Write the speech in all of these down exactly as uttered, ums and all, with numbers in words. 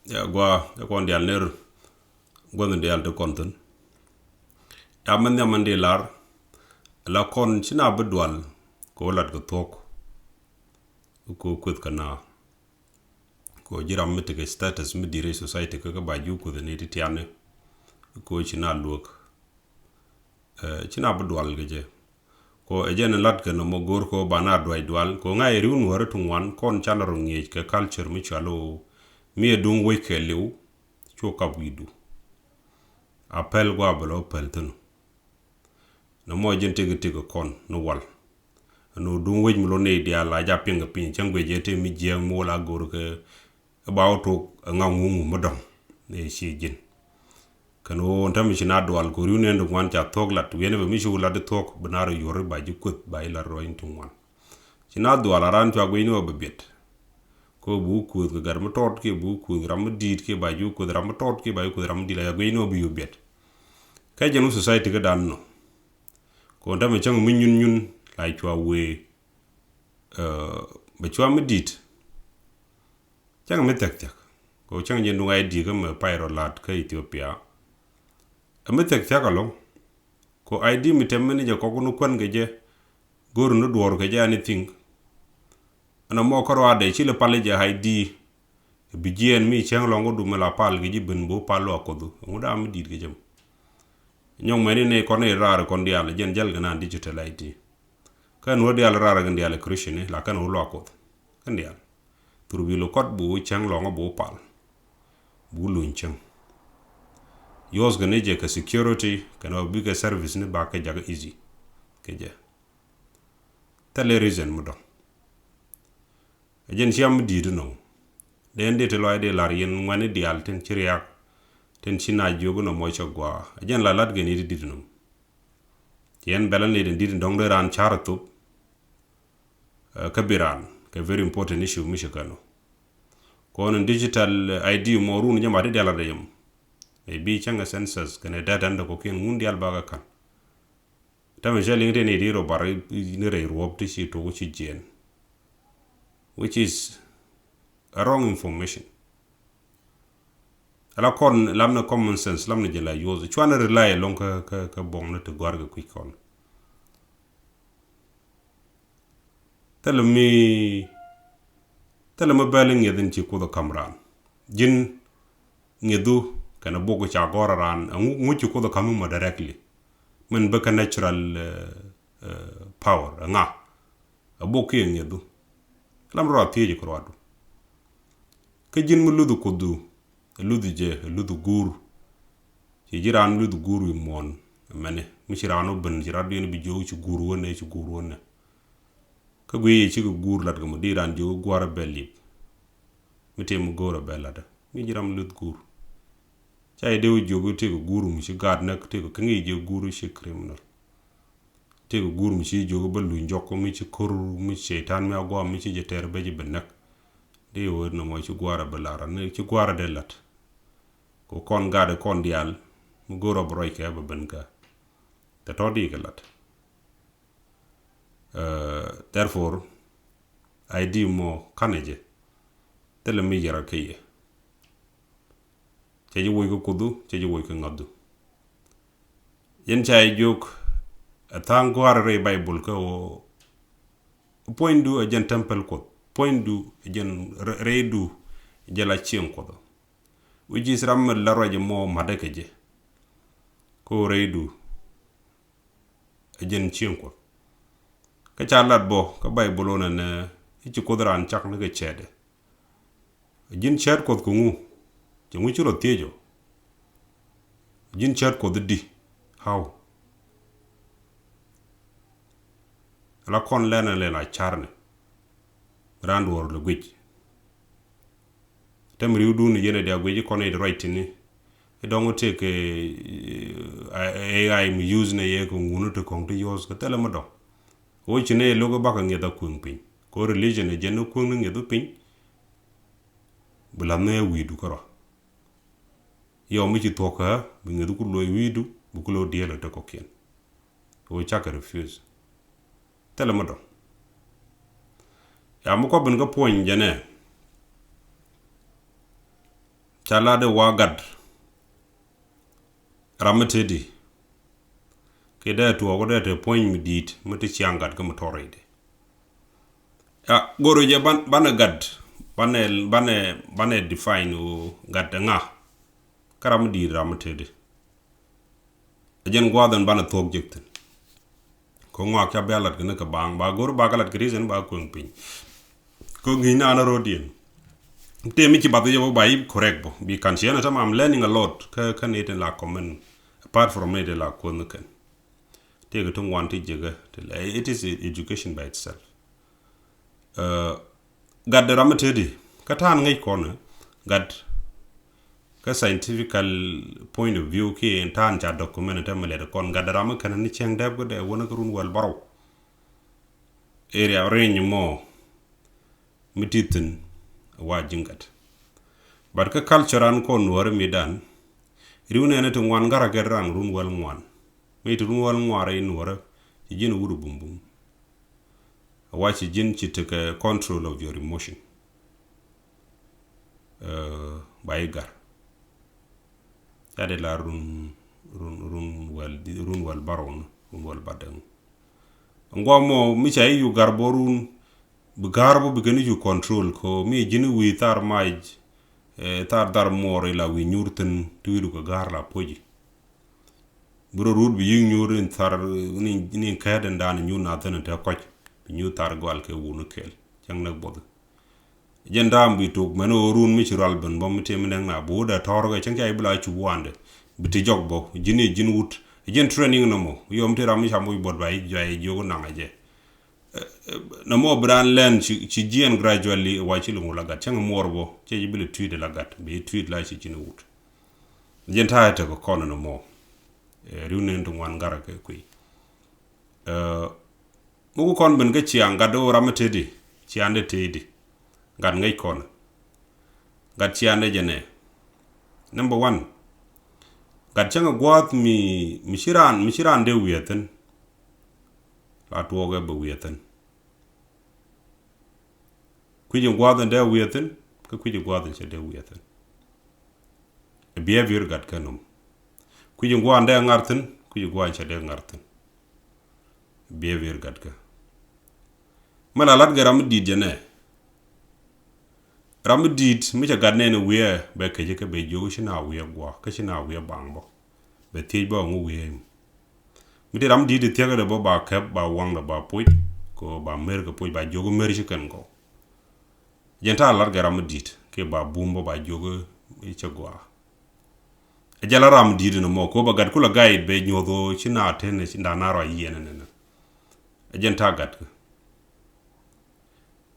Ya gua, ya kɔn dial ner, gua̱n dial ti kɔn thin. Ya mɛn ya mɛn di lar, la kɔn ci na bi dual, ko lat kɛ thuɔk, ko kueth kɛ na, ko jiram mi tekɛ status mi dire society kɛ kɛ ba ju kueth ni ti tiani, ko ci na luek. Ɛ, ci na bi dual kɛ jɛ. Ko ɛ jɛn lat kɛ nɔmɔ go̱r ko ba na duac dual. Ko ŋa̱c ɛ riw nuɔ̱ɔ̱ri ti ŋuan kɔn canɛ rɔ ŋi̱eec kɛ culture mi cual o mi ɛ duŋ wec kɛ liw. Cu kap wi̱i̱du. A pɛl gua bɛ lɔ pɛl thinu. Nɔmɔ jɛn tëk tëk kɔn ni wal. Ɛn o duŋ wec mi lɔ nɛy diaal a ja piŋ kɛ piny cäŋ guic ɛ tëë mi jiɛɛŋ mi wal a go̱r kɛ ɛ ba wä tok ɛ ŋa̱ ŋuŋ ŋuŋ mi dɔ̱ŋ. Ɛ ci ji̱n. Kɛn ɣöö ɛn täämɛ ci na dual kɛ ri̱w nɛn di ŋuan ca thuɔ̱k lat wiɛn ɛ bɛ mi ci wä lat di thuɔ̱k bi na rɔ yuɔ̱r ba ji̱ kueth ba ji̱ lat rɔ in ti ŋuan. Ci na dual a raan cua guic ni ɣöö bɛ biɛt. Kɛ ɣöö bi wä kueth kɛ gat mi tɔt kiɛ bi wä kueth ram mi di̱i̱t kiɛ ba ji̱ wä kueth ram mi tɔt kiɛ ba ji̱ kueth ram mi di̱i̱t la ca guic ni ɣöö bi wä biɛt. Kɛ jɛn wä society kä dan nɔ. Kɛ ɣöö ɛn täämɛ cäŋ mi nyun nyun la cua wee bɛ cua mi di̱i̱t. Cäŋ mi thia̱k thia̱k kɛ cäŋ jɛn duŋ I D kä mɛ pay rɔ la̱t kä Ethiopia. Ɛ mi thia̱k thia̱k alɔ kɛ I D mi tɛm mi ni jɛ kɔk ni kuän kɛ jɛ. Go̱r ni duɔ̱ɔ̱r kɛ jɛ anything. Ɛn ɛmɔ kä ruaadɛ ci lɛ pal jɛ I D. Bi jiɛɛn mi cäŋ lɔŋ kä du mi la pal kɛ ji̱ ben bi wä pal luaak Kuɔth. Ɛŋu da̱a̱ mi di̱i̱t kɛ jɛ mɔ. Nyɔŋ mɛni nɛy kɔn nɛy raar kɔn diaal jɛn jäl kɛ naan digital I D. Kä ɛn wä diaal raar kɛn diaal Christian la kɛn wä luaak Kuɔth. Kɛn diaal. Thur bi lo kɔt bi wä cäŋ lɔŋä bi wä pal. Bi wä luny cäŋ. Yuɔth kɛn ni jɛ kɛ security kɛn wä bikɛ service ni ba kɛ jakä easy. Kɛ jɛ. Thilɛ reason mi dɔ̱ŋ. Ɛ jɛn ciam mi di̱i̱t inɔ. Dee ni dee ti lɔac dee lar yɛn ŋuɛ̈ni diaal tin ci riaak. Tin ci na jiök inɔ mɔc cɛ gua̱a̱. Ɛ jɛn la lat kɛn i̱ ti di̱t inɔ. Ci yɛn bɛl ni tin di̱t in dɔ̱ŋ dee raan ca̱r a thop. Ɛ, kä bi raan kɛ very important issue mi ci kɛn ɔ. Kɔn in digital I D mɔ run jɛ mat i̱ dial a rɛy yɛm. Ɛ bi cäŋ ɛ census kɛn ɛ data in dee kɔkiɛn ŋun dial bakɛ ka̱n. Täämɛ cä liŋ tëë ni di rɔ bar ni rɛy ruɔ̱p ti ci tok ci jiɛn. Which is a wrong information. Ala kɔn lam ni common sense lam ni jɛ la yuɔth cuan rely along kä kä kä bɔŋ ni ti gɔ̱a̱r kɛ kui̱ kɔn. Thilɛ mi thilɛ mi bɛl in ŋiɛth in ci Kuoth ɛ ka̱m raan. Ji̱n ŋiɛthu kɛn ɛ bok ca gɔ̱r raan ɛŋu ŋu ci Kuoth ɛ ka̱m imɔ directly. Min bä kä natural eh, eh, power ɛŋa. Ɛ bok kiɛ ŋiɛthu. Lam rɔ a thiec kɛ ruadu. Kä ji̱n mi luth Kuothdu ɛ luth jɛ ɛ luth guur. Ci ji̱ raan luth guur wi̱i̱ muɔ̱ɔ̱n ɛmɛni mi ci raan wä ben ci rat duiɛn bi jiök ci guur wänɛ ci guur wänɛ. Kä guiy yɛ cikɛ guur lat kɛ mɔ di raan jiök gua̱r ɛ bɛ lip. Mi tëë mi go̱o̱r ɛ bɛ lat ɛ mi ji̱ ram luth guur. Ca yɛ dee wä jiök tëë kɛ guur mi ci gaat näk tëë kɛ kä ŋi̱i̱c jɛ guur ci criminal. Tëëkɛ guur mi ci jiök bä luny jɔk mi ci ko̱r mi ceitan mi a guam mi ci jɛ tɛr bä ji̱ bi näk. Di wä nɔmɔ ci guarɛ bi lar ni ci guarɛ dee lat. Kɛ kɔn gat kɔn diaal mi go̱r ɔ bi ruac kɛ bä ben kä. Tɛ tɔ di kɛ lat. Therefore, I D mɔ kanɛ jɛ thilɛ mi yɛrɛ kɛ yɛ. Cɛ ji̱ woc kɛ Kuothdu cɛ ji̱ woc kɛ ŋa̱thdu. Yɛn ca yɛ jiök ɛ tha̱a̱ŋ gua̱a̱r rɛy Baibol kä ɣöö puɔ̱nydu ɛ jɛn temple Kuɔth puɔ̱nydu ɛ jɛn rɛydu ɛ jɛn la cieŋ Kuɔth. Which is ram mi la ruac ɛmɔ ma̱tdɛ kɛ jɛ. Kä ɣöö rɛydu ɛ jɛn cieŋ Kuɔth. Kä ca lat bɔ kä Baibol ɣöö nɛnɛ i̱ ci Kuoth raan cak ni kɛ cɛɛtdɛ. Ji̱n cäät Kuɔth kɛ ŋu? Cɛ ŋu ci rɔ thiec ɔ? Ji̱n cäät Kuɔth di? How? Ala kɔn lɛn a lɛn a carnɛ. Raan duɔ̱ɔ̱r lɛ guic. Tɛm ri̱wdun yɛn a diak guic kɔn i̱ ruac tini. I̱ dɔ̱ŋ wä tëëk ɛ A I mi use nɛ yɛ kɛ ŋun i̱ ti kɔ̱ŋ ti yɔ̱ɔ̱s kɛ thilɛ mi dɔ̱ŋ. Wä ci nɛ yɛ lo̱k i̱ bakɛ ŋiɛth a kueŋ piny kɛ wä religion ɛ jɛn i̱ kueŋ ni ŋiɛth i̱ piny. Bi la̱th ni ɛ wi̱i̱du kärɔa. Yɔm mi ci thuɔ̱k kä bi ŋi̱th ku luɔc wi̱i̱du bi ku lo̱k dieel ɛ te kɔ̱kiɛn. Wä cakɛ refuse. Thilɛ mi dɔ̱ŋ. Ya mi kɔ ben kä puɔ̱ny jɛnɛ. Ca lat i̱ wa gat ram mi teti. Kiɛ dee tuɔɔk dee te puɔ̱ny mi di̱i̱t mi ti ciaŋ gat kä mi tɔr rɛydɛ. Ya go̱r jɛ ban, banɛ gat, banɛ, banɛ, banɛ define ɣöö gat ɛ ŋa. Kä ram mi di̱i̱t ram mi teti. Ɛ jɛn gua̱a̱th ɛn banɛ thuɔ̱k jek thi̱n. Kä ŋɔak ca bia lat kɛ ni kɛ baaŋ ba go̱r ba kɛ lat kɛ reason ba kueŋ piny. Kä ŋi̱i̱c naan rɔ̱diɛn. Tëë mi ci bath jɛ bä ba i̱ correct bä bi kan ciɛn ɛ tamam. I'm learning a lot kä, kä ni tin la comment. Apart from ni tin la kuɔn ni kɛn. Tëë kɛ ti ŋuan ti jek ɛ ti la, it is education by itself. Gat ram mi teti kä ta̱a̱n ŋäc kɔn gat kä scientifical point of view kiɛ ta̱a̱n ca document te mi lɛt kɔn gat ram mi kɛn ni cieŋ dɛp kä dee wänä kä run wäl bärɔw. Area range mɔ mi ti thi̱n wa ji̱n gat. But kä culture an kɔn nuɔri mi dan riw nɛn ti ŋuan gat a gɛt ran run wäl ŋuan. Mi ti run wäl ŋuan rɛy nuɔrä ci ji̱n wut bumbum. A wa ci ji̱n ci tekɛ control of your emotion. Ba i̱ gar ca de la run, run, run wäl, run wäl bärɔw ni run wäl bädäŋ. Ŋuam mɔ mi ca i̱ yu gar bɔ run bi gar bɔ bi kɛn i̱ yu control ko mi ji̱n wi̱i̱ thar mac. Thar dhar muɔr ila wi̱i̱ nyuur thi̱n ti wi̱i̱ du kɛ gar la puɔ̱ci. Bi rɔ ruut bi yi̱k nyuur in thar ni, ni kɛɛt in daan nyuur na thi̱n in te kɔc bi nyuur thar gɔal kɛ wun kɛɛl cäŋ näk buɔth. Jɛn daam bi tok mɛn ɣöö run mi ci rual ben bä mi tëë mi nɛŋ na bi wut ɛ tɔ̱r kɛ cäŋ ca i̱ bi la cup wandɛ bi ti jɔk bä ji̱n i̱ ji̱n wut. Jɛn training nɔmɔ yom ti ram mi ca moc buɔt ba i̱ juay jiök naŋ ɛ jɛ. Nɔmɔ bi raan lɛn ci, ci jiɛn gradually wa ci luŋ la gat cäŋ muɔr bä cɛ ji̱ bi lɛ tui̱t la gat bi tui̱t la ci ji̱n wut. Jɛn ta̱a̱ ɛ tek kɔn nɔmɔ. Riw nen ti ŋuan gat kɛ kui̱. Mi ku kɔn ben kä ciaŋ gat ɣöö ram mi teti ciaŋdɛ teti. Gat ŋäc kɔn gat ciaŋdɛ jɛ nɛ. Number one, gat cäŋ ɛ gua̱a̱th mi, mi ci raan, mi ci raan dee wi̱i̱ ɛ thi̱n. La tuɔɔk ɛ bɛ wi̱i̱ ɛ thi̱n. Kui̱c in gua̱a̱th in dee wi̱i̱ ɛ thi̱n kä kui̱c in gua̱a̱th in cɛ dee wi̱i̱ ɛ thi̱n. Behavior gat kä num. Kui̱c in gua̱a̱th in dee ŋa̱r thi̱n kui̱c in gua̱a̱th in cɛ dee ŋa̱r thi̱n. Behavior gat kä. Mi la lat gɛ ram mi di̱i̱t jɛ nɛ. Ram mi di̱i̱t mi cɛ gat nɛn wi̱i̱ ɛ bɛ kecä kä bɛ jiök ci na wi̱i̱ ɛ gua̱a̱ kä ci na wi̱i̱ ɛ baŋ bä. Bɛ thiec bä ŋu wi̱i̱ ɛ. Mi ti ram di̱i̱t thiäk dɛ bä ba kɛp ba waŋdɛ ba puc ko ba mer kɛ puc ba jiök mer ci kɛn kɔ. Jɛn ta̱a̱ lar kɛ ram di̱i̱t kiɛ ba bum bä ba jiök i̱ cɛ gɔaa. Ɛ jɛ la ram di̱i̱t ni mɔ ko ba gat kulɛ guide bɛ nyuɔth ɣöö ci na ten ci na na rɔ yiɛn ni ni. Ɛ jɛn ta̱a̱ gat kä.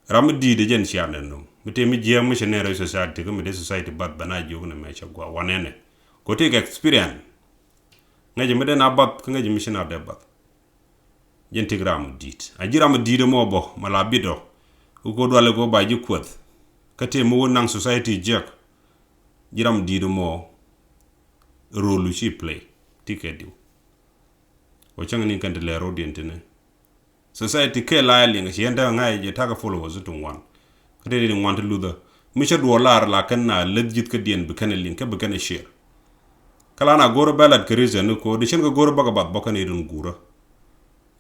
Ram mi di̱i̱t ɛ jɛn ciaŋ dɛ nöŋ mi tëë mi jiɛɛm mi cɛ nɛn rɛy society kä mi dee society bath bɛ na jiök ni mɛ cɛ gɔaa wanɛnɛ. Ko tëëk experience. Ŋäcɛ mi dee na bath kä ŋäcɛ mi ci na dee bath. Jɛn tëëk ram mi di̱i̱t a ji̱ ram mi di̱i̱t ɛmɔ bä ma la bit ɔ. Kä ko dualɛ ko ba ji̱ kuɛth. Kä tëë mi wä naŋ society jiɛk. Ji̱ ram mi di̱i̱t ɛmɔ role ci play ti kɛ diw. Wä cäŋ ni kɛn ti lɛ ro̱diɛn tini. Society kɛ la liŋ ci yɛn däk ŋa̱c jɛ ta̱kɛ followers ti ŋuan. Kä te di ŋuan ti luthä mi cä duɔɔr lar la kɛn na leth ji̱th kä diɛn bi kɛn liŋ kä bi kɛn share. Kä la na go̱r bɛ lat kɛ reason ni ko di cɛn kɛ go̱r bäkɛ bath bä kɛn irin guurä.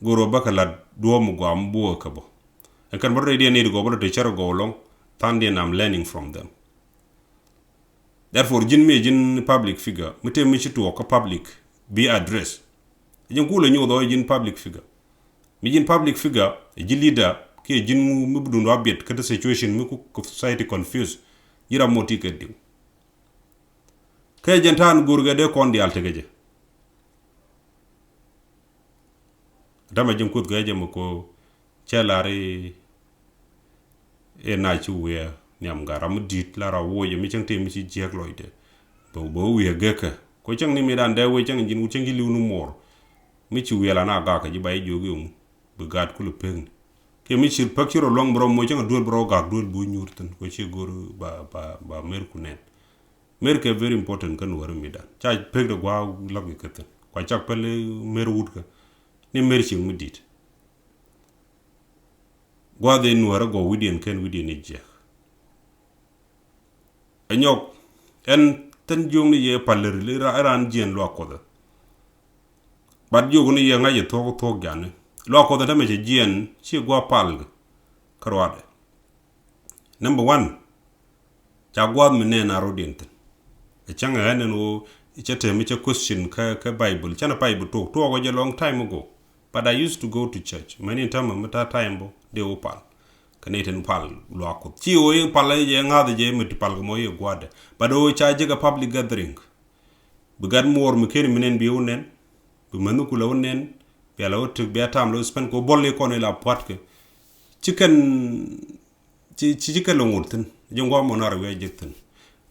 Go̱r bäkɛ lat duɔ̱ɔ̱p mi guam buɔ̱ɔ̱k kä bä. Ɛn kɛn bä rɛy diɛn ni di gɔw bä lɔ ti cär gɔw lɔŋ than diɛn I'm learning from them. Therefore ji̱n mi ji̱n public figure mi te mi ci tuɔɔk kä public bi address. Ji̱n kulɛ nyuuth ɔ ji̱n public figure. Mi ji̱n public figure ji̱ leader kiɛ ji̱n mi bi dun wa biɛt kä te situation mi ku society confuse. Ji̱ ram mɔ ti kɛ diw. Kɛ jɛn ta̱a̱n go̱r kɛ dee kɔn diaal tekɛ jɛ. Dämɛ ji̱n kuoth kɛ jɛ mi ko cɛ lar i̱ i̱ na ci wiɛ nhiam gat ram mi di̱i̱t la ra woc mi cäŋ tëë mi ci jiäk lɔcdɛ. Bɛ bɛ wiɛ gekä ko cäŋ ni mi dan dee wec cäŋ ji̱n wut cäŋ ci li̱w ni muɔr. Mi ci wiɛ la na gakä ji̱ ba i̱ jiök i̱ ŋu bi gat kulɛ pekni. Kiɛ mi ci pek ci rɔ luäŋ bi rɔ moc cäŋ a duel bi rɔ gak duel bi wä nyuur thi̱n ko ci go̱r ba ba ba mer ku nɛn. Mer kɛ very important kä nuɔri mi dan ca pek de gua̱a̱ lak ikä thi̱n kua cak päl mer wut kä. Ni mer cieŋ mi di̱t. Gua̱a̱th in nuäärä gɔw wi̱diɛn kɛn wi̱diɛn i̱ jiɛk. Ɛ nyɔk Ɛn thin jiökni yɛ pal ri ran jiɛn luak Kuɔth. Bat jiökni yɛ ŋa̱c yɛ thuɔ̱k thuɔ̱k jani. Luak Kuɔth tämɛ cɛ jiɛn ci gua̱a̱ pal kä ruaadɛ. Number one, ca gua̱a̱th mi nɛn a rɔ̱diɛn thi̱n. Ɛ cäŋ ɛ ɣän ɛn ɣöö cä te mi cä question kä, kä Bible. Cänɛ Bible tuɔɔk, tuɔɔk ɛ jɛ long time ago. But I used to go to church. Mɛni tämɛ mi ta̱a̱ time bä dee wä pal. Kä ni tin pal luaak Kuɔth. Ci ɣöö i̱ pal ɛ jɛ ŋa̱th ɛ jɛ mi ti pal kɛ mɔ i̱ gua̱a̱dɛ. But ɣöö ca jek a public gathering. Bi gat muɔɔr mi ken mi nɛn bi wä nɛn. Bi mänh ku la wä nɛn. Bia la wä tek bia tam la wä spend kɛ wä bɔl i̱ kɔn i̱ la pua̱tkɛ. Ci kɛn ci, ci, ci kɛ lɛ ŋot thi̱n. Ji̱ ŋuam mɔ nar wi̱i̱ a jek thi̱n.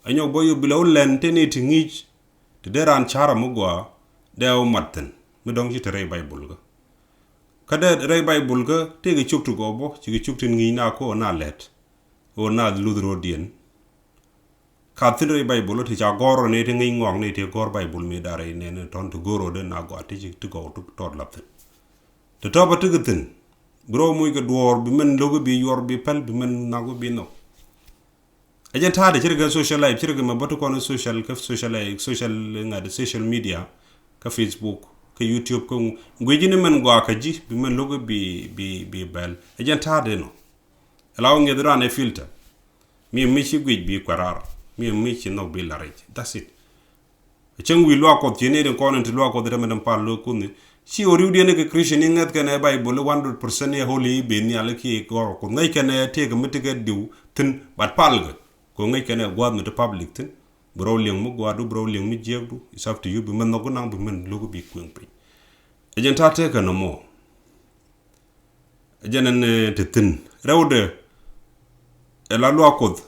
Ɛ nyɔk bä yop bi la wä lɛn te ni ti ŋi̱i̱c. Ti dee raan ca̱r a mi gɔaa dee wä mat thi̱n. Mi dɔ̱ŋ ci te rɛy Baibul kä. Kä dee rɛy Baibul kä tëëkɛ cuk ti gɔw bä, cikɛ cuk ti ŋi̱i̱c na ko na lɛt. Ɣöö na luth ro̱diɛn. Ka thi̱n rɛy Baibul ti ca gɔ̱r ni ti ŋi̱i̱c ŋɔak ni ti gɔ̱r Baibul mi da̱r rɛy nɛn tɔ̱n ti go̱r ro̱dɛ na gɔaa ti ci ti gɔw ti tɔt lath thi̱n. Ti tɔpä ti kɛ thi̱n. Bi rɔw muc kɛ duɔ̱ɔ̱r bi mɛn lo̱k bi yuɔr bi pɛl bi mɛn nhɔk bi nhɔk. Ɛ jɛn ta̱a̱dɛ ci rɛ kɛ social life, ci rɛ kɛ mɛ bä ti kɔn social, kä social life, social ŋa̱t, social media, kä Facebook, kä YouTube, kä ŋu. Guic ni mɛn gɔaa kä ji̱ bi mɛn lo̱k bi, bi, bi bɛl. Ɛ jɛn ta̱a̱dɛ nɔ. Ɛ la wä ŋiɛth ran ɛ filter. Mi mi ci guic bi kuɛ raar. Mi mi ci nhɔk bi la rɛc. That's it. Cäŋ wi̱i̱ luaak Kuɔth ci ni rin kɔn in ti luaak Kuɔth in te mi däm pal luaak Kuɔth ni. Ci ɣöö riwdiɛn ni kɛ Christian ni ŋäth kɛn ɛ Bible one hundred percent ni ɛ holy i̱ ben nhial i̱ kiɛ gɔr Kuɔth ŋäc kɛn ɛ tëëk mi ti kɛ diw thi̱n, but pal kɛ. Kɛ ŋäc kɛn ɛ gua̱a̱th mi ti public thi̱n. Bi rɔw liɛŋ mi gua̱a̱du, bi rɔw liɛŋ mi jiäkdu. It's up to you. Bi mɛn nhɔk naŋ bi mɛn lo̱k bi kueŋ piny. Ɛ jɛn ta̱a̱ tëëkɛ nɔmɔ. Ɛ jɛn ɛn, eh, te thi̱n. Rɛwdɛ, ɛ la luaak Kuɔth.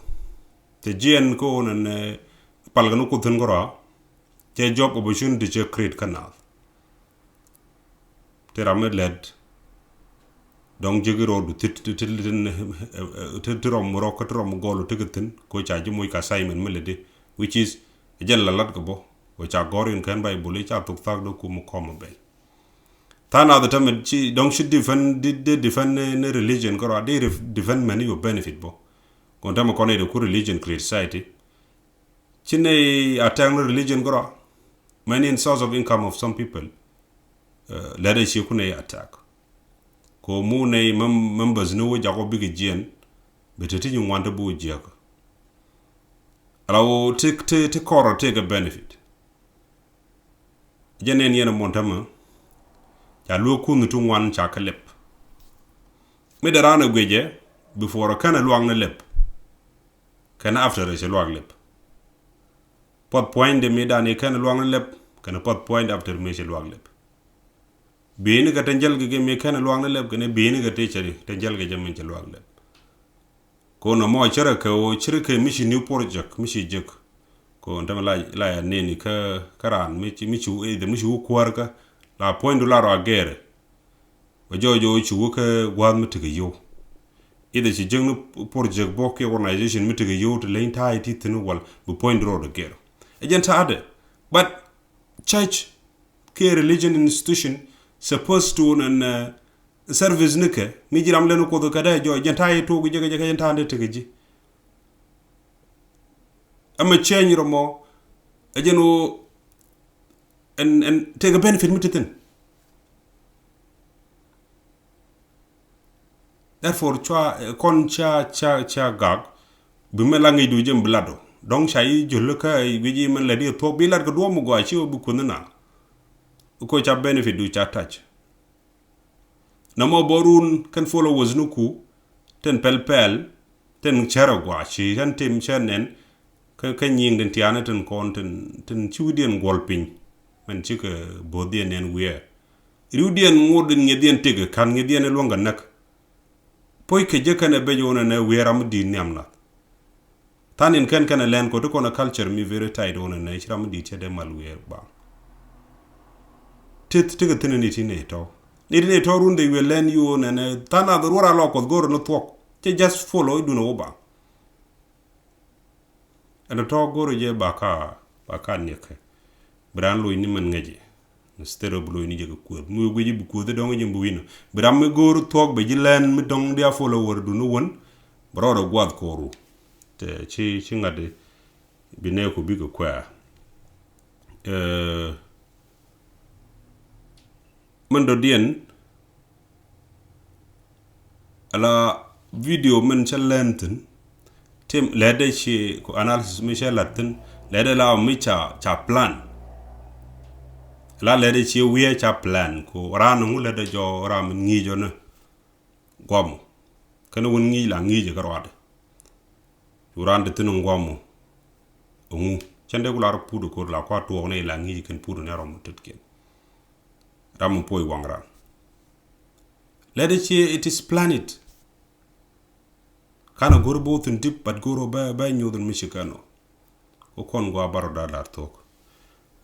Te jiɛn kä ɣöö nɛn, eh, pal kɛ ni Kuoth thi̱n kärɔa. Cɛ job opportunity cɛ create kä naath. Te ram mi lɛt. Dɔ̱ŋ ji̱ ki ro̱o̱du ti, ti, ti, ti, ti, ti rɔm rɔk kä ti rɔm gɔl ti kɛ thi̱n. Ko ca ji̱ moc kɛ assignment mi lɛt di. Which is, ɛ jɛn la lat kɛ bä. Ko ca gɔr in kɛn Baibul i̱ ca thok thak dee kum kɔm bɛl. Tha̱a̱ŋ nath tämɛ ci dɔ̱ŋ ci defend, di, di defend ni, ni religion kärɔa, di ref-, defend mɛn your benefit bä. Kɔn tämɛ kɔn i̱ de ku religion create society. Ci ni attack ni religion kärɔa. Mɛn in source of income of some people. Uh, lɛt ɛ ci ku ni attack. Ko mu ni mem-, members ni wä jakɔ bikɛ jiɛn. Bɛ te ti nyi ŋuan te bu jiɛk. Ala wä ti, ti, ti kɔrɔ ti kɛ benefit. Jɛ nɛn yɛn muɔ̱n tämɛ. Ca luek kun ti ŋuan ca kɛ lɛp. Mi dee raan ɛ guic jɛ, before kɛn ɛ luak ni lɛp. Kɛn after ɛ cɛ luak lɛp. Puɔth puɔ̱ny de mi dan i̱ kɛn ɛ luak ni lɛp, kɛn puɔth puɔ̱ny de after mi cɛ luak lɛp. Bi̱i̱ni kɛ te jäl kɛ kɛ mi kɛn ɛ luak ni lɛp, kɛn bi̱i̱ni kɛ te cɛ, te jäl kɛ jɛ mi cɛ luak lɛp. Ko nɔmɔ cärɛ kɛ ɣöö cärɛ kɛ mi ci new project mi ci jek. Ko ntämɛ la, la ya neni kä, kä raan mi ci, mi ci, either mi ci wä kuäär kä la puɔ̱nydu la rɔ a gɛɛrɛ. Bɛ jɔɔc jɔɔc ci wä kä gua̱a̱th mi tekɛ yio̱w. Either ci jek ni project bä kiɛ organization mi tekɛ yio̱w ti leny ta̱a̱ ti thi̱n wal bi puɔ̱nydu rɔ dɔ gɛɛrɛ. Ɛ jɛn ta̱a̱dɛ. But church kiɛ religion institution supposed to nɛn, uh, service ni kɛ mi ji̱ ram lɛn Kuoth kɛ dee jɔɔc jɛn ta̱a̱ i̱ tuɔɔk jɛ kɛ jɛ kɛ jɛn ta̱a̱ dee tekɛ ji̱. Ɛmɛ change rɔ mɔ ɛ jɛn ɣöö ɛn, ɛn tekɛ benefit mi ti thi̱n. Therefore cua, eh, kɔn ca, ca, ca gak bi mɛ la ŋi̱cdu jɛ mi bi latdu. Dɔ̱ŋ ca yi jol kä guic yi mɛn lɛt yi thuɔ̱k bi lat kɛ duɔ̱ɔ̱p mi gɔaa ci ɣöö bi kuänh na. Ko ca benefit du ca touch. Nɔmɔ bä run kɛn followers ni ku tin pɛl pɛl tin cär a gɔaa ci kɛn tim cär nɛn. Kä, kä nyiŋ tin tiaani tin kɔn tin, tin ci wi̱diɛn guɔl piny. Mɛn cikɛ bo̱o̱thiɛn nɛn wiɛ. Riwdiɛn ŋot in ŋi̱ethiɛn tikɛ ka̱n ŋi̱ethiɛn iluäŋ kɛ näk. Puɔ̱ckɛ jɛ kɛn ɛ bec ɣöö nɛnɛ wiɛ ram mi di̱i̱t nhiam nath. Tha̱a̱n in kɛn kɛn ɛ lɛn kɔ ti kɔn ɛ culture mi very tight ɣöö nɛnɛ ci ram mi di̱i̱t cɛ dee mal wiɛ baŋ. Tith tikɛ thi̱n ni ti nɛy tɔ̱. Ni ti nɛy tɔ̱ run dee wiɛ lɛn yi ɣöö nɛnɛ tha̱a̱n nath ruɔr a lɔ Kuɔth go̱o̱r ni thuɔ̱k. Cɛ just follow idun ɛ wä baŋ. Ɛn tɔ̱ go̱rɛ jɛ ba ka, ba ka niɛkɛ. Bi raan loc ni mɛn ŋäcɛ. Instead of bi loc ni jɛ kɛ kuäth. Mi wee guic bi kuäth dɔ̱ŋ jɛ bi wi̱n. Bi ram mi go̱o̱r thuɔ̱k bɛ ji̱ lɛn mi dɔ̱ŋ dia follower duni wän. Bi rɔɔdɛ guath ko̱ru. Tɛ ci, ci ŋa̱t di. bi nɛɛku bikɛ kuɛ̈ɛ̈. Min dɔ̱diɛn ala video min cä lɛn thi̱n, ti lɛtdɛ ci ku analysis mi cä lat thi̱n, lɛtdɛ la mi ca ca plan. La lɛtdɛ ci wiɛ ca plan ku raan ŋu lɛtdɛ jɔ raan min ŋi̱i̱c ɔ ni guamɔ. Kɛn wun ŋi̱i̱c la ŋi̱i̱c kä ruaadɛ. Cu raan ti thi̱n ŋuamɔ. Ŋu cɛn dee ku la rɔ put ɔ ko̱r la kua tuɔɔk ni la ŋi̱i̱c kɛn put ɔ ni rɔm tet kiɛn. Ram mi puɔy waŋ ran. Lɛtdɛ ci it is planet. Kanɛ go̱r bo̱o̱th in dip, but go̱r bɛ bɛ nyuth in mi ci kɛn ɔ. Ko kɔn gua barɔ da lar thok.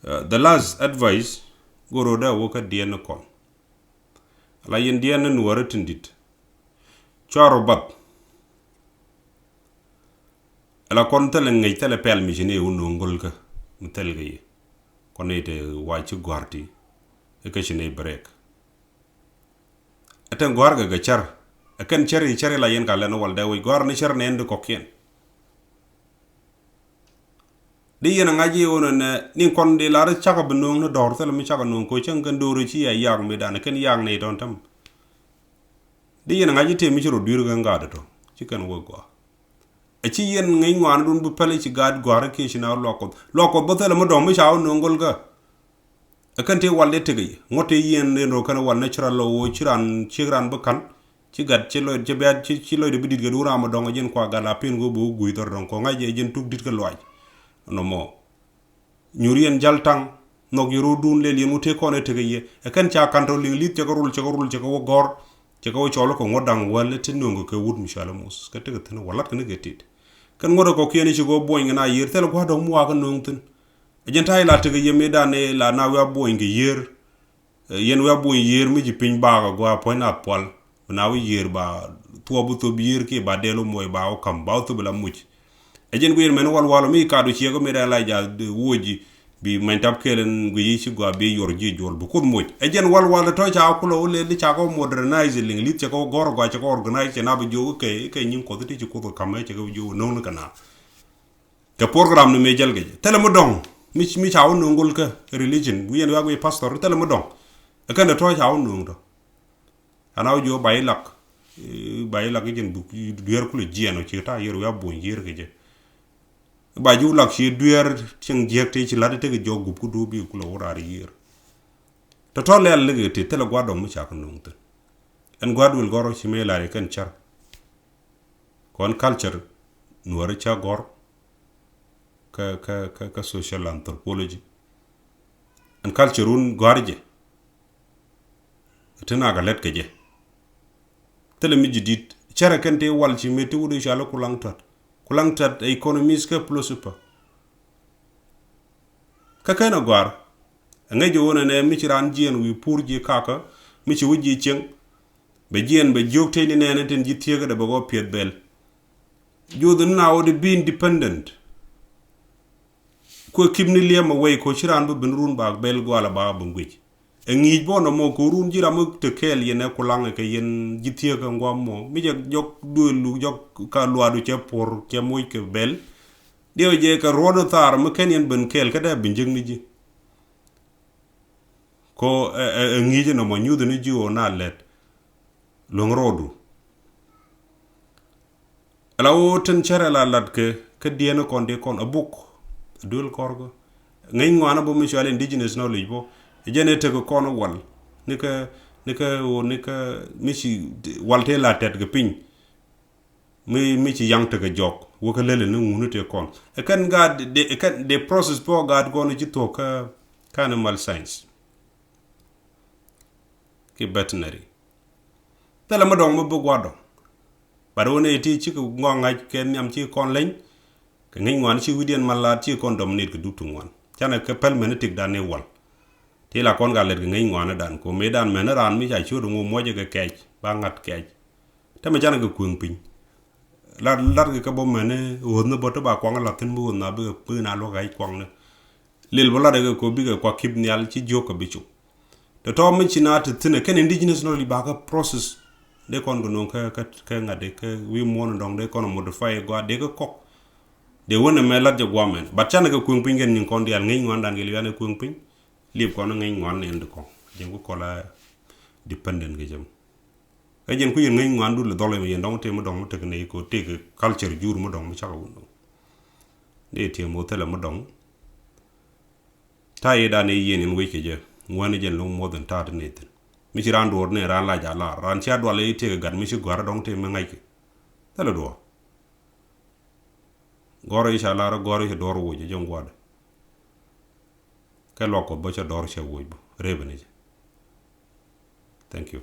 The last advice go̱r da wä kä diɛn ni kɔn. Ala yɛn diɛn ni nuɔrɛ tin dit. Cuarɔ bath. Ala kɔn thilɛ ŋäc thilɛ pɛl mi ci ni wun no̱o̱ŋ go̱l kä mi thil kɛ yi. Kɔn ni te wa ci gua̱r ti ikä ci ni break. Ɛ tɛn gua̱r kɛ kɛ cär. Ɛ kɛn cär i̱ cär ila yɛn ka lɛn wal dee wec gua̱r ni cär ni ɛn di kɔkiɛn. Di yɛn a ŋa̱c i̱ wun ɛn ni kɔn di lar cakɔ bi no̱o̱ŋ ni dɔ̱r thilɛ mi cakɔ no̱o̱ŋ ko cäŋ kɛn do̱r i̱ ci ya yak mi dan ɛ kɛn yak ni tɔ̱n täm. Di yɛn a ŋa̱c i̱ tëë mi ci rɔ dui̱r kɛ ŋa̱a̱t tɔ ci kɛn wek gua̱r. Ɛ ci yɛn ŋäc ŋuan dun bi pɛl i̱ ci gaat gua̱r kiɛ ci na luak kuɔth luak kuɔth bä thilɛ mi dɔ̱ŋ mi ca wä no̱o̱ŋ go̱l kä. Ɛ kɛn tëë wal dee tekɛ yɛ ŋuɔ̱t tëë yɛn rin rɔ kɛn wal natural lɔ woo ci ran ciek ran bi ka̱n. Ci gat ci lɔc ci bɛ̈t ci ci lɔc de bi dit kɛ duun ram mi dɔ̱ŋ ɛ jɛn kua gat la pen go̱o̱ bi wä gui̱i̱ thɔr dɔ̱ŋ kɔ ŋa̱c ɛ jɛn tuk dit kɛ luac. Nɔmɔ. Nyuur yɛn jal taŋ nhɔk yɛ ro̱o̱dun lɛl yɛn wä tëë kɔn ɛ tekɛ yɛ ɛ kɛn ca ka̱n tɔ liŋ li̱th cɛ kɛ rul cɛ kɛ rul cɛ kɛ wä gɔ̱r. Cɛ kɛ wä cɔl kɛ ŋuɔ̱t da̱ŋ wäl ɛ te nööŋ kɛ kɛ wut mi cɔal ɛ Moses kɛ tekɛ thi̱n wä la̱t kɛn kɛ tit. Kɛn ŋuɔ̱t ɛ kɔkiɛn i̱ ci kɛ wä buɔ̱ny kɛ na yiër thilɛ gua̱a̱r dɔ̱ŋ mi wakä nööŋ thi̱n. Ɛ jɛn ta̱a̱ ila tekɛ yɛ mëëdan ila na wiaa buɔ̱ny kɛ yiër. Yɛn wiaa buɔ̱ny yiër mi ci piny baak ɛ gua̱a̱ puɔ̱ny nath pual. Bi na wi̱i̱ yiër ba thuɔp bi thop yiër kiɛ ba dɛl wä muɔc ba wä ka̱m ba wä thop ila muc. Ɛ jɛn guiɛn mɛn wal wal mi kaat wä ciɛk wä mëëdan la jath wuɔc ji̱. Bi many tap kɛl ɛn guic i̱ ci gua̱a̱ bi yuɔr ji̱ juɔl bi kuoth muc. Ɛ jɛn wal wal tɔ̱ ca kulɔ wä lɛl i̱ ca kɛ wä modernize liŋ li̱th cɛ kɛ wä gɔ̱r gua̱a̱ cɛ kɛ wä organize cɛ na bi jiök kɛ kɛ nyin kuɔth ti ci kuoth kɛ ka̱m ɛ cɛ kɛ wä jiök wä no̱o̱ŋ ni kɛ na. Kɛ program ni mëë jäl kɛ jɛ thilɛ mi dɔ̱ŋ mi mi ca wä no̱o̱ŋ gol kä religion wi̱i̱ ɛn wiak wi̱i̱ pastor thilɛ mi dɔ̱ŋ. Ɛ kɛn dee tɔ̱ ca wä no̱o̱ŋ tɔ. Ana wä jiök ba ilak ba ilak i̱ jɛn buk dueer kulɛ jiɛɛn ɔ ci ta̱a̱ yiër wiak buɔ̱ny yiër kɛ jɛ. Ba ji̱ wä lak ci dueer cieŋ jiäk ti ci la̱t i̱ tekɛ jɔk gup kä duɔ̱ɔ̱p bi kulɛ wä raar yiër. Tɔ̱tɔ̱ lɛl likɛ ti thilɛ gua̱a̱r dɔ̱ŋ mi ca kä no̱o̱ŋ thi̱n. Ɛn gua̱a̱r duël gɔ̱r ci mëë la̱r i̱ kɛn cär. Kɔn culture nuɔ̱ɔ̱ri ca gɔ̱r kä kä kä kä social anthropology. Ɛn culture wun gɔ̱a̱r jɛ. Ti nak a lɛt kɛ jɛ. Thilɛ mi ji̱ di̱t cärɛ kɛn ti wal ci mëë ti wut i̱ cɔal i̱ kulaŋ tuat. Kulaŋ tuat ɛ economies kä philosopher. Kä kɛn a gɔ̱a̱r. Ɛ ŋäc jɛ wun ɛnɛ mi ci raan jiɛɛn wi̱i̱ pur ji̱ kakä mi ci wi̱c ji̱ cieŋ. Bɛ jiɛn bɛ jiök tëë ni nɛɛni tin ji̱ thieekädɛ bɛ gɔɔ piɛth bɛl. Juuth ni na wä di bi independent. Kuɛ kip ni liɛm a wei ko ci raan bi ben run bak bɛl gual a bak a bi guic. Ɛ ŋi̱i̱c bɔn a mɔ ko run ji̱ ram mi te kɛɛl yɛn ɛ kulaŋ ɛ kɛ yɛn ji̱ thieekä ŋuam mɔ mi jɛ jɔk duël lu jɔk ka luaadu cɛ puɔr cɛ moc kɛ bɛl. Diɛw jɛ kɛ ruɔ̱t in thaar mi kɛn yɛn ben kɛɛl kä dee bi jiäk ni ji̱. Ko ɛ ɛ ŋi̱i̱c nɔmɔ nyuth ni ji̱ ɣöö na lɛt luäŋ rɔɔdu. Ala ɣöö tin cärɛ la lat kɛ kä diɛn kɔn dee kɔn a buk a duel kɔrkä. Ŋäc ŋuan a bä mi cual indigenous knowledge bä. Jɛn ɛ tek kɔn wal ni kä ni kä ɣöö ni kä mi ci wal tëë la tɛt kɛ piny. Mi mi ci yaŋ tekɛ jɔk wä kä lele ni ŋuni tëë kɔn. Ɛ kɛn gaat de ɛ kɛn de process pɔ gaat kɔn ci thuɔk kä kä animal science. Ki veterinary. Thilɛ mi dɔŋ mi bi gua̱dɔ. Bat wä ni ti ci kɛ ŋɔak ŋa̱c kɛ nhiam ci kɔn leny. Kɛ ŋi̱ny ŋuan ci wi̱diɛn mal laat ci kɔn dominate kɛ dup ti ŋuan. Canɛ kɛ päl mɛn i̱ tik dan ni wal. Ti la kɔn ka lɛt kɛ ŋi̱ny ŋuan i̱ dan ko mëë dan mɛn i̱ raan mi ca ciöt iŋu muɔcɛ kɛ kɛc ba ŋa̱t kɛc. Te mɛ canɛ kɛ kueŋ piny. Lat lat kɛ kɛ bä mɛn i̱ ɣöth ni bä te ba kuaŋ i̱ lath thi̱n bi ɣöth na bikɛ bikɛ na luäk kɛ kuaŋ ni. Lil bä lat kɛ ko bikɛ kua kip nhial ci jiök kɛ bi cuk. Tɔ̱tɔ̱ mi ci na te thi̱n ɛ kɛn indigenous knowledge ba kä process. Dee kɔn kɛ no̱o̱ŋ kä kä ŋa̱t dee kä wi̱i̱ muɔ̱ɔ̱n dɔ̱ŋ dee kɔn modify gɔaa dee kä kɔk. Dee wä nɛmɛ lat jɛ guamɛn. But canɛ kɛ kueŋ piny kɛn nyin kɔn diaal ŋäc ŋuandan kɛ lianɛ kueŋ piny. Liep kɔn ŋäc ŋuan nɛn di kɔn. Jɛn ku kɔla dependent kɛ jɛ mɔ. Ɛ jɛn ku yɛn ŋäc ŋuan dul dhɔl ɛmɛ yɛn dɔŋ tëë mi dɔŋ mi tek nɛy kɛ tëë kɛ culture jur mi dɔŋ mi cakɛ wun dɔŋ. Dee tëë mɔ thilɛ mi dɔŋ. Ta̱a̱ yɛ dan ɛ yieen in wec kɛ jɛ ŋuan jɛn lo̱ŋ more than ta̱a̱ ti nɛy thin. Mi ci raan duɔɔr nɛ raan lac a lar raan cia dual i̱ tëë kɛ gat mi ci gɔ̱a̱r dɔŋ tëë mi ŋa̱c kɛ. Thilɛ duɔɔr. Gɔ̱rä i̱ ca lar gɔ̱rä i̱ ca dɔ̱r woc jɛ jɔ̱ŋ gua̱dɛ. Kɛ luak Kuɔth bä ca dɔ̱r cɛ woc bä rëpɛ ni jɛ. Thank you.